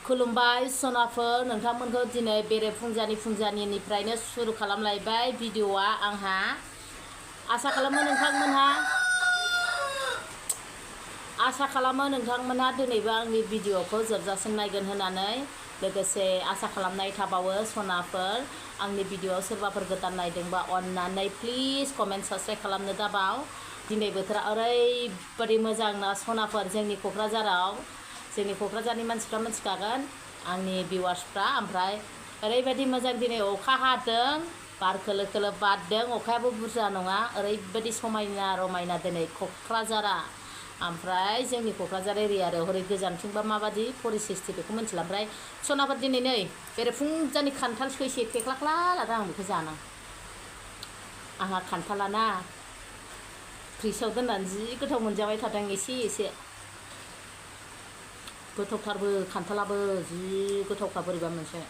खुलुमबाय सनाफोर नोंथांमोनखौ दिनै बेरे फुंजानिनिफ्रायनो सुरु खालामलायबाय भिडिअआ आंहा आसा खालामो नोंथांमोनहा दिनैबो आंनि भिडिअखौ जोबजासिम नायगोन होननानै लोगोसे आसा खालामनाय थाबावो सनाफोर आंनि भिडिअआव सोरबाफोर गोदान नायदोंबा अन्नानै प्लिज कमेन्ट साबस्क्राइब खालामनो दाबाव। दिनै बोथोरा ओरैबायदि मोजां ना सनाफोर जोंनि क'क्राझारनि मानसिफ्रा मिथिखागोन आंनि भिउवार्सफ्रा ओमफ्राय ओरैबायदि मोजां दिनै अखा हादों बार खोलो खोलो बारदों अखायाबो बुरजा नङा ओरैबायदि समायना रमायना दिनै क'क्राझारा ओमफ्राय जोंनि क'क्राझार एरिया आरो हरै गोजानथिंबा माबादि परिस्थिति बेखौ मिथिला ओमफ्राय सनाफोर दिनै नै बेरे फुंजानि खान्थाल सैसे थेख्लाख्ला लादों आं बेखौ जानो आंहा खान्थालाना फ्रिजआव दोननानै जि गोथाव मोनजाबाय थादों एसे गोथावथारबो खान्थालाबो जि गोथावखा बोरैबा मोनसे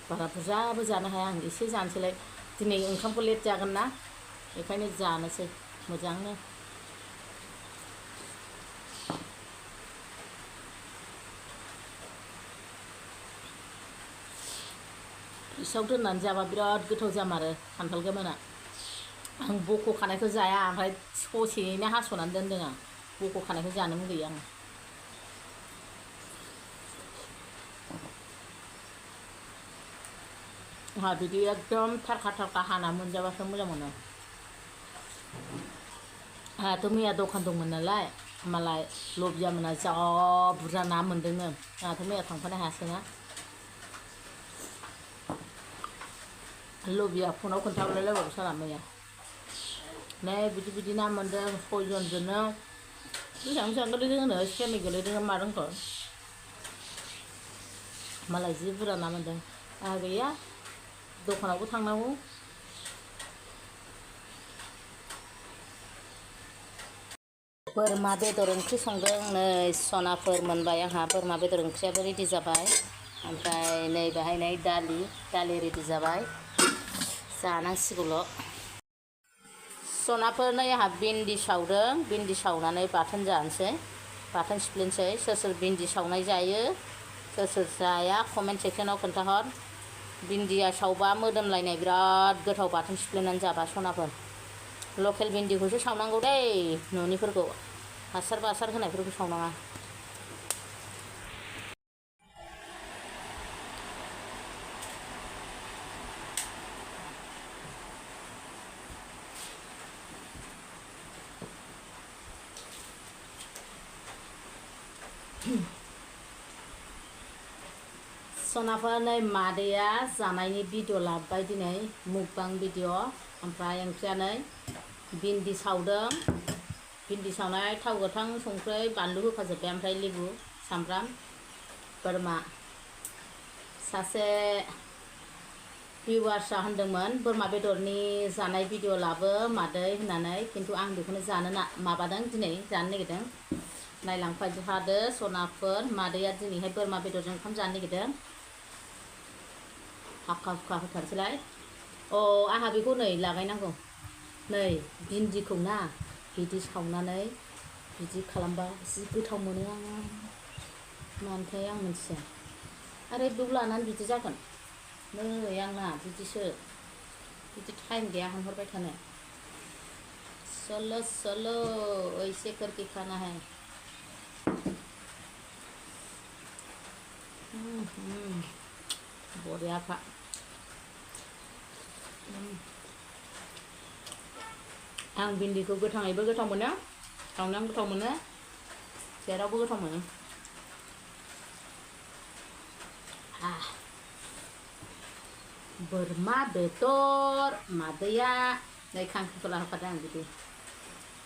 बारा बुरजाबो जानो हाया आं एसे जानोसैलाय दिनै ओंखामखौ लेट जागोन ना बेखायनो जानोसै मोजांनो फ्रिजआव दोननानै जाबा बिराद गोथाव जामारो खान्थाल गोमोना आं बख'खानायखौ जाया ओमफ्राय ससेयैनो हास'नानै दोनदों आं बख'खानायखौ जानो लुगैयो आं आंहा बिदि एकदम थारखा हाना मोनजाबासो मोजां मोनो आंहाथ' मैया दखान दंमोन नालाय मालाय लबियामोना जा बुरजा ना मोनदोंनो आंहाथ' मैया थांफानो हायासैना लबिया फनाव खोन्थाहरलायलायबावो साला मैया नै बिदि ना मोनदों 6 जनजोंनो बेसेबां गोलैदों होनो सेमि गोलैदों मादोंखौ मालाय जि बुरजा ना मोनदों आंहा गैया दखानावबो थांनांगौ बोरमा बेदर ओंख्रि संदों नै सनाफोर मोनबाय आंहा बोरमा बेदर ओंख्रियाबो रेडि जाबाय ओमफ्राय नै बेहाय नै दालि रेडि जाबाय जानांसिगौल' सनाफोर नै आंहा भिन्दि सावदों भिन्दि सावनानै बाथोन जानोसै बाथोन सिफ्लेनोसै सोर भिन्दि सावनाय जायो सोर जाया कमेन्ट सेक्सनाव खोन्थाहर भिन्दिया सावबा मोदोमलायनाय बिराद गोथाव बाथोन सिफ्लेनानै जाबा सनाफोर लकेल भिन्दिखौसो सावनांगौ दै न'निफोरखौ हासार होनायफोरखौ सावनाङा सनाफोर नै मादैया जानायनि भिडिअ लाबोबाय दिनै मुकबां भिडिअ ओमफ्राय ओंख्रिया नै भिन्दि सावदों भिन्दि सावनाय थाव गोथां संख्रै बानलु होखाजोब्बाय ओमफ्राय लेबु सामब्राम बोरमा सासे भिउवार्सआ होनदोंमोन बोरमा बेदरनि जानाय भिडिअ लाबो मादै होननानै खिन्थु आं बेखौनो जानो माबादों दिनै जानो नागिरदों नायलांफाय थादो सनाफोर मादैया दिनैहाय बोरमा बेदरजों ओंखाम जानो नागिरदों हाखा हुखा होथारसैलाय आंहा बेखौ नै लागायनांगौ नै भिन्दिखौ ना बिदि सावनानै बिदि खालामबा जि गोथाव मोनो आं मानोथाय आं मिथिया आरो बेयाव लानानै बिदि जागोन नै आंना बिदिसो बिदि टाइम गैया हानहरबाय थानो चलो ऐसे करके खाना है बरियाखा आं भिन्दिखौ गोथाङैबो गोथाव मोनो सावनानै गोथाव मोनो जेरावबो गोथाव मोनो बोरमा बेदर मादैया नै खांख्रिखला होफादों आं बिदि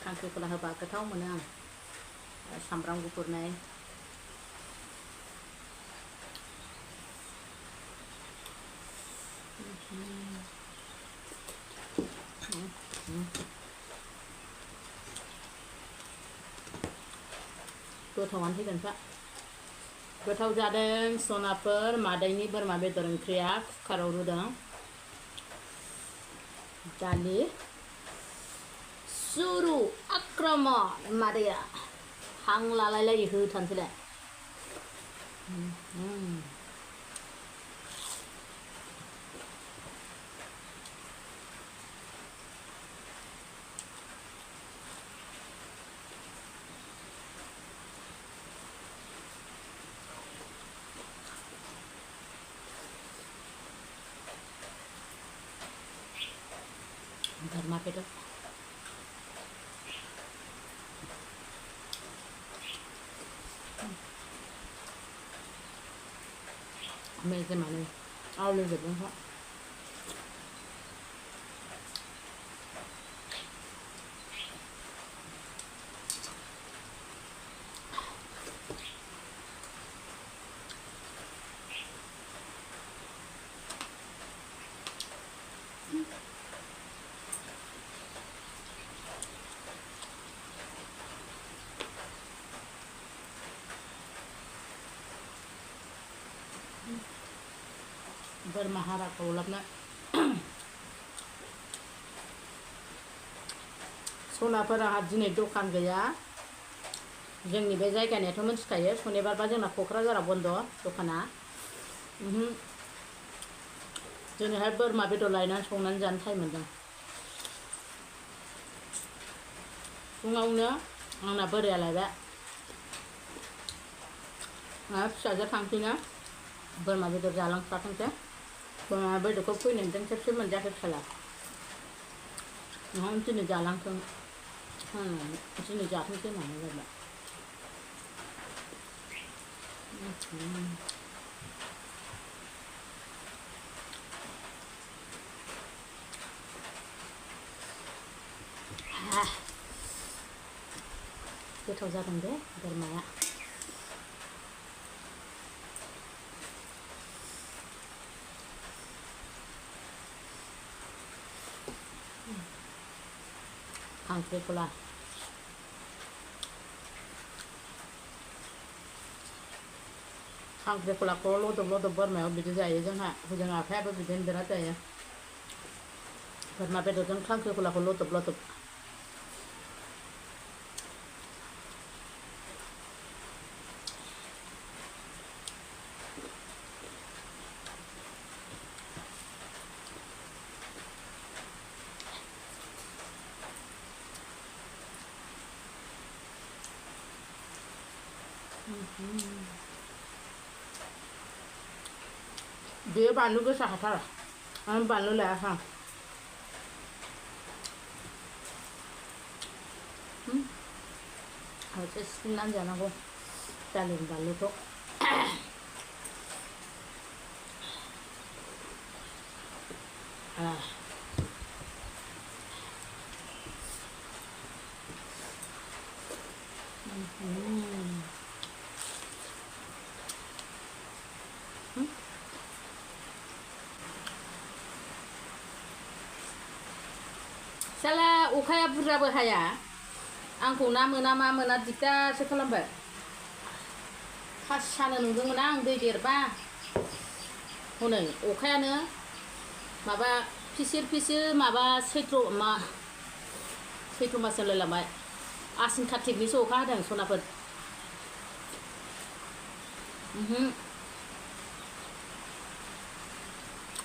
खांख्रिखला होबा गोथाव मोनो आं सामब्राम गुफुर नै गोथावानो फैगोनफा गोथाव जादों सनाफोर मादैनि बोरमा बेदर ओंख्रिया कुकाराव रुदों दालि सुरु आक्रमण मादैया हां लालायलायै होथारनोसैलाय बोरमा बेदर मेजेमानो आवलिजोबदों बोरमा हाराखौ लाबोना सनाफोरा दिनै दखान गैया जोंनि बे जायगानियाथ' मिथिखायो सनिबारबा जोंना क'क्राझाराव बन्द दखाना दिनैहाय बोरमा बेदर लायनानै संनानै जानो टाइम मोनदों फुङावनो आंना बोराया लायबाय फिसाजो थांसैनो बोरमा बेदर जालांफाथोंसै बोरमा बेदरखौ फैनायजों खेबसे मोनजायाखै फिसाला दिनै जालांथों दिनै जाथोंसै होननानै जाबाय गोथाव जादों दे बोरमाया kagkrikola kagkrikolaखौ लदब लदब बोरमायाव बिदि जायो जोंहा हजों आफायाबो बिदिनो बिराद जायो बोरमा बेदरजों kagkrikolaखौ लदब लदब बेयो बानलु गोसा हाथारा आं बानलु लायाखै एसे सिफ्लेनानै जानांगौ दालिनि बानलुखौ साला अखाया बुरजाबो हाया आंखौ ना मोना मा मोना दिगदारसो खालामबाय फास सानो नंदोंमोन आं दै देरबा हनै अखायानो माबा फिसिर फिसिर माबा सैथ्र मास होनलायलांबाय आसिन कार्तिकनिसो अखा हादों सनाफोर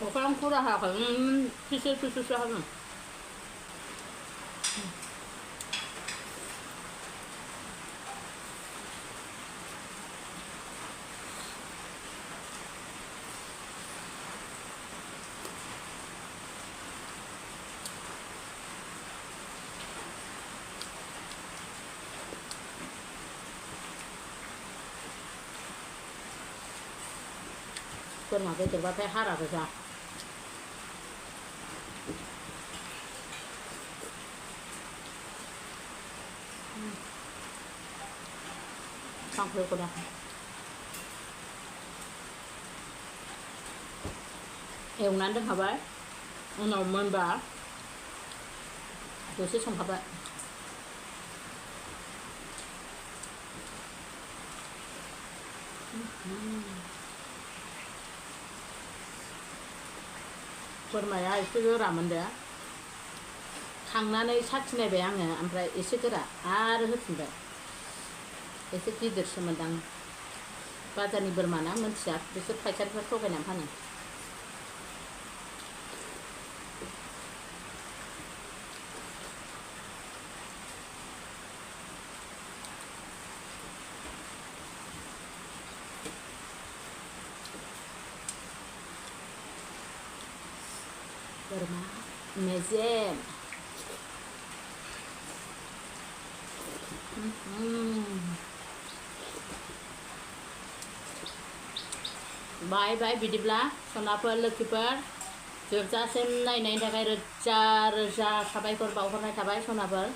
अखायानो खरा हायाखै फिसिर फिसिरसो हादों बोरमा बेदरबाथाय हारा गोजा kagkrikola एवनानै दोनखाबाय उनाव मोनबा दसे संखाबाय बोरमाया एसे गोरामोन दे खांनानै साखिनायबाय आङो ओमफ्राय एसे गोरा आरो होफिनबाय एसे गिदिरसो मोनदां बाजारनि बोरमा ना मोनथिया बिसोर फायखारिफ्रा थगायनानै फानो बोरमा मेजेम बाय बाय बिदिब्ला सनाफोर लोखिफोर जोबजासिम नायनायनि थाखाय रोजा रोजा साबायखर बावहरनाय थाबाय सनाफोर